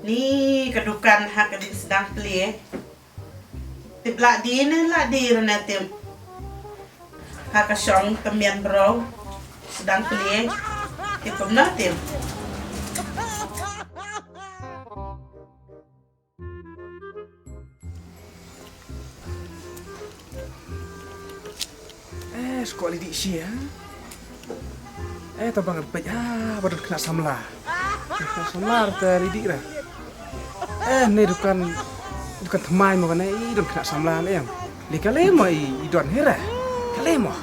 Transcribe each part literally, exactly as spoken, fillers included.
Ni ka dukan ha ka dei sdang plie. Tip lah dei ne lah dei rana tip. Ha ka shong tamian bro sdang plie. Tip kumno tip. Eh, sko lidi shi ha. Eh, tabang pej ha, ba don kena samla. Kena samla te lidi ra. Eh, ne dukan, dukan thamai mo ne, i don kena samla ne em. Li kale mo i, i don hera. Kale mo.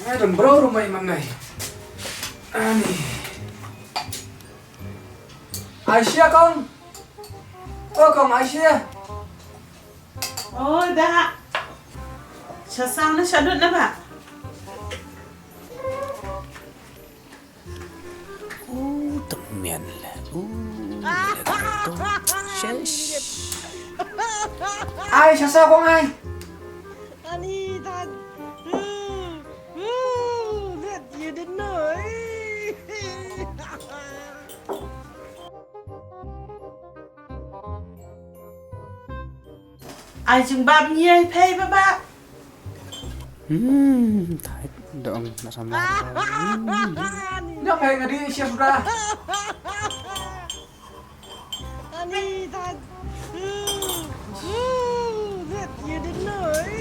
Ai, don bro rumah imam nai. Ani. Aisyah kong. Oh kong Aisyah. Oh da. Sha sang na sha dut na ba. Uh, temian lah. Uh, gila gila tu. Shush. Ai, sasa kong ai. Ani tan. Let you deny. Ai jingbam ngi ai phei ba ba. Hmm, thait dong na samla. Nya phei ngadi sia suda. Ani thait. Let you deny.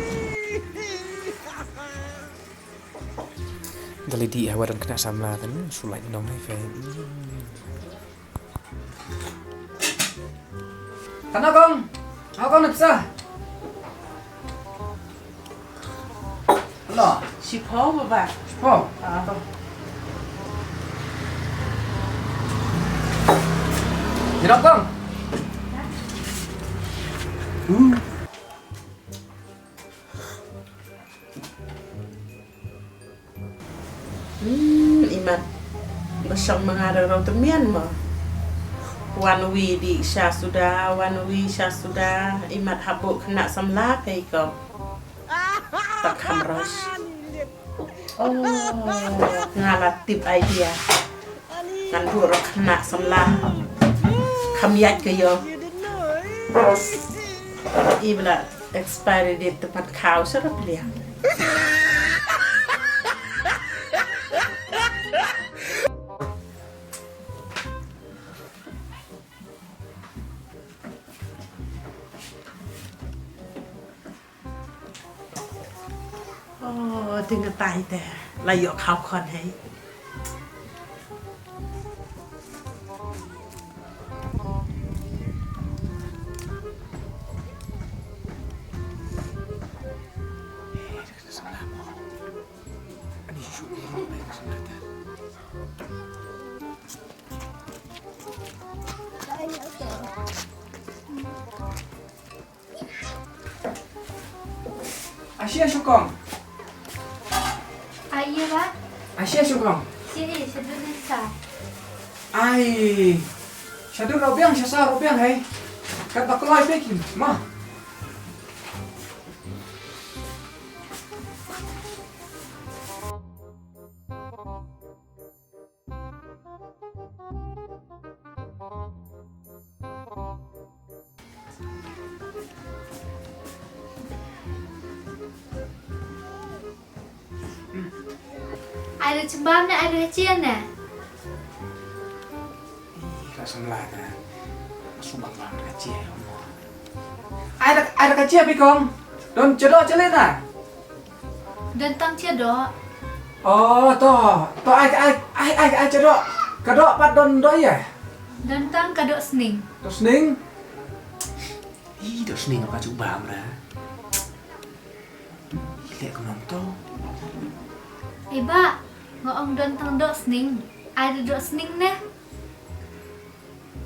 Dali di hawa dong kena samla kan sulai nong ai phei. Kana kong? Ako kong nipsa? Hello. Shipho baba. Shipho. Ah. Hirap kong. Hmm. Hmm, imat ba shong ma nga ruh ruh temian mo. Wan wi di sha suda, wan wi sha suda, imat habu kena samla pei ko. Tak hamros. Oh, nga la tip idea. Ngan buh ruh kena samla. Kham ïaid ka ïoh. I bla expiry date te pat khaw sha ruh pliang. Oh, ding tai te. La ïoh khaw khon hei. Asia sukong. Ai, ïa ba? Asia sukong. Shi, shi dun sa. Ai. Shadu robiang, shasa robiang, hai. Kat bakloi pekin, ma. Ai da chembam ne, ai da kachia ne? Ih, ka samla ta. Su bang bang da kachia. Ai da, ai da kachia pi kong. Don chedo chele na. Don tang chedo. Oh, to. To ai ai ai ai ai chedo. Ka do pat don do ya. Don tang ka do sning. Do sning. Ih, do sning apa cuba amra. Ih, lek kemam to. Eh ba, nga ong don tang do sning. Ai da do sning ne.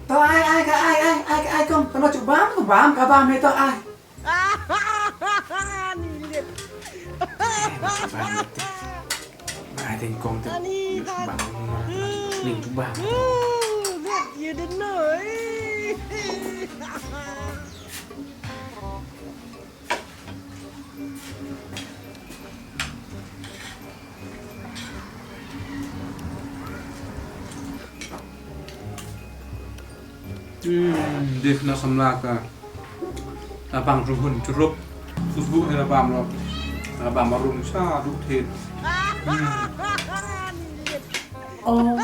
To ai ai ka ai ai ai ai kong kena cuba tu bam ka bam he to ai. Ni lit. Ba ding kong tu. Ani tan. Bang. Ling tu bang. Let you deny. Hmm, dei khynnah samla ka. La bang ruhun churup. Susbuh hi la bam lo. La bam ma rung sha duh thied. Hmm. Oh,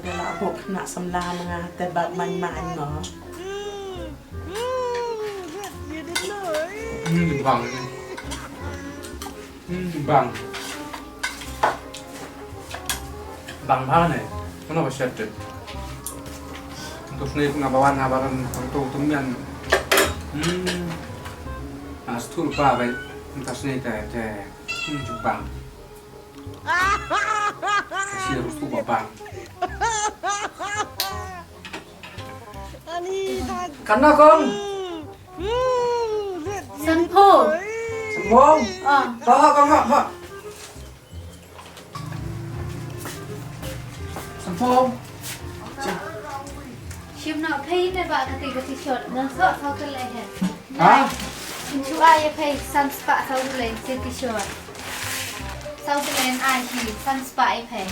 da la bok khynnah samla ma nga te bap man man ngo. Hmm, bang. Hmm, bang. Bang bha ne. Kano ba shet te. Ntu snei nga ba wan nga ba ran tang tu tu mian. Hmm. As thul pa bai. Ntu snei te te. Hmm, ju bang. Kasi harus tu ba bang. Kan na kong. Sanphew. Sanphew. Ah. Ha ha kong ha ha. Sanphew. Shim noh phi ne ba kati kati shot. Ngan soh soh te leh he. Ha? Shu ai ïa phi san spah saw tylli shi t-shirt. Saw tylli ai hi san spah ïa phi.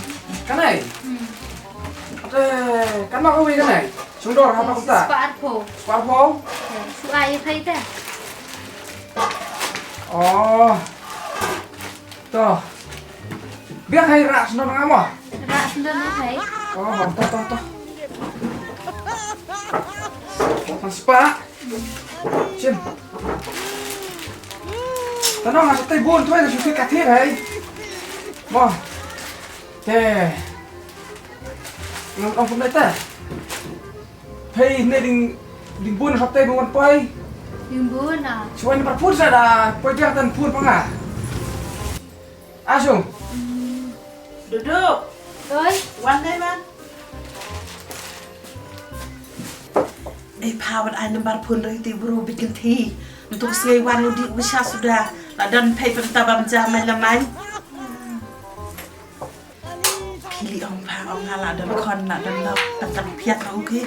Kane? Hmm. Ate, kan ma kawi kane? Shong dor ha ba kumta? Spah arphew. Spah arphew? Shu ai ïa phi te. Oh. To. Biang hai rak sendon nga mo. Rak sendon ïa phi. Oh, to to to. San spah. Shim. Tano nga sa tei bun tu ai ka shu tei ka thir hai. Mo. Te. Ngam ong pun dai ta. Phi ne ding ding bun sa tei bun poi. Ding bun ah. Shu ai nambar phone sa da poi biang tan phone pa nga. Asung. Duduk. Oi. Wan dai man. Ei pha wat ai nambar phone rei ti bru bit kan thi. Ntu sngi wan u di u sha suda. La don phei pynta bam ja mai la mai. Kili ong pha ong nga la don khon la don lok pynta phiat ro ki.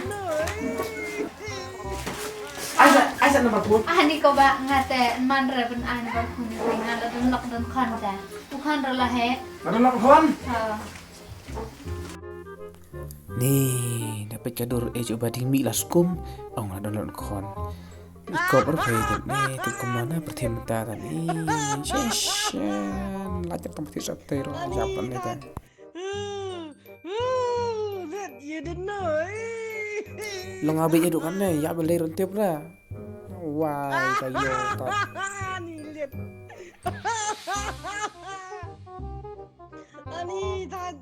Ai sa ai sa nambar phone. Ah ni ko ba nga te man re pyn ai nambar phone ni nga la don lok don khon ta. U khon re la he. La don lok khon. Ha. Ni, da peit ka dur eh uba ding mih la skum, ong la don don khon. I kop ar phai dep ne, te kum na pyrthim ta ta ni. Shen shen, la jap tam pyrthim sat te ro, jap tam ne ta. Long abi eh dukan ne, ya belai rentip ra. Wai ka yo ta. Ani ta.